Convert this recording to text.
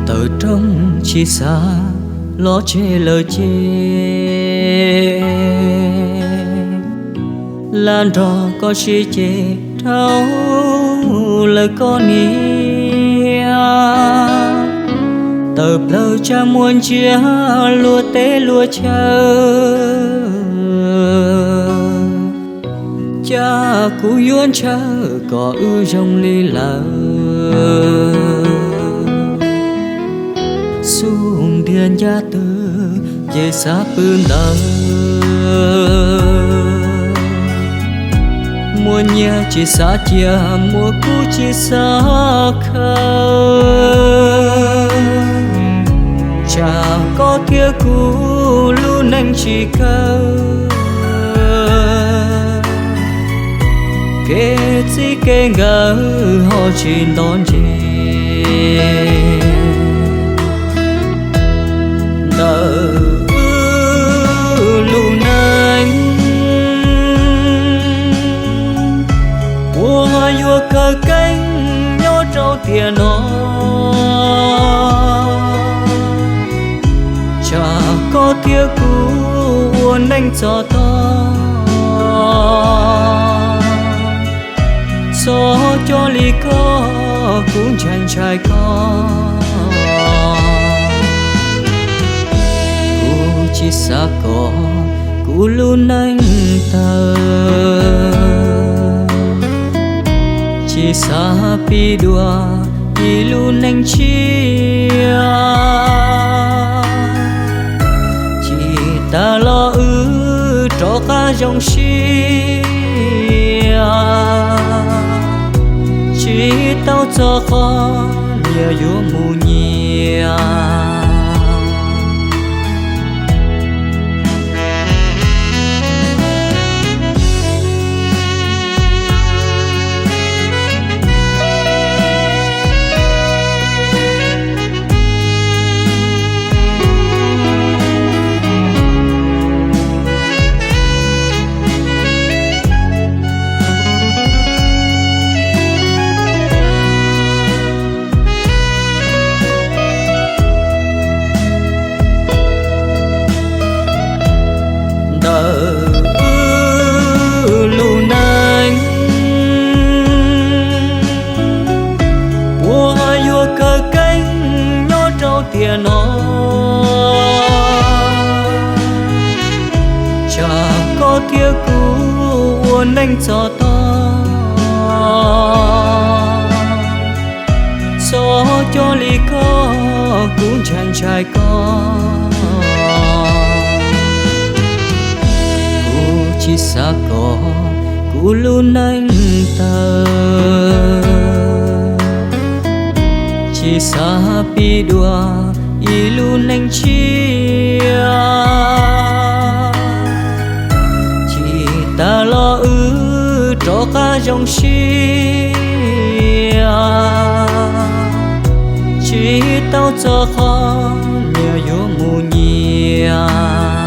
Tawm rooj tsis xav los tseg lawm ces, lam nrog koj sib ceg dhau lawm koj niam. Tawm plaws tsam muaj ntsia luag teb luag chaw, cas kuv yuav ntshaw kom wb zoo li lawm. Xub ntiag ncaj twg ces xav pw ntawd, muaj nyiaj tsis xav cia, muaj kub tsis xav khaws. Tsam koj thiab kuv lub neej tsis kawg, kev txij kev nkawm ho tsis nto ntses. Ntawm wb lub neej puas yuav kawg keeb nyob rau tiam no? Tsam koj thiab kuv ua neej txog tog, txhob coj li koj, kuv ntshai ntshai koj. Kuv tsis xav kom kuv lub neej tawg, tsis xav pib dua ib lub neej tshiab. Tsis tas los wb rov qab zoo siab, tsis tau txog qhov nyias yuav mus nyias. Ntawm wb lub neej puas yuav kawg keeb nyob rau tiam no? Tsam koj thiab kuv ua neej txog tog, txhob coj li koj, kuv ntshai ntshai koj. Kuv tsis xav kom kuv lub neej tawg, tsis xav pib dua ib lub neej tshiab. Tsis tas los wb rov qab zoo siab, tsis tau txog qhov nyias yuav mus nyias.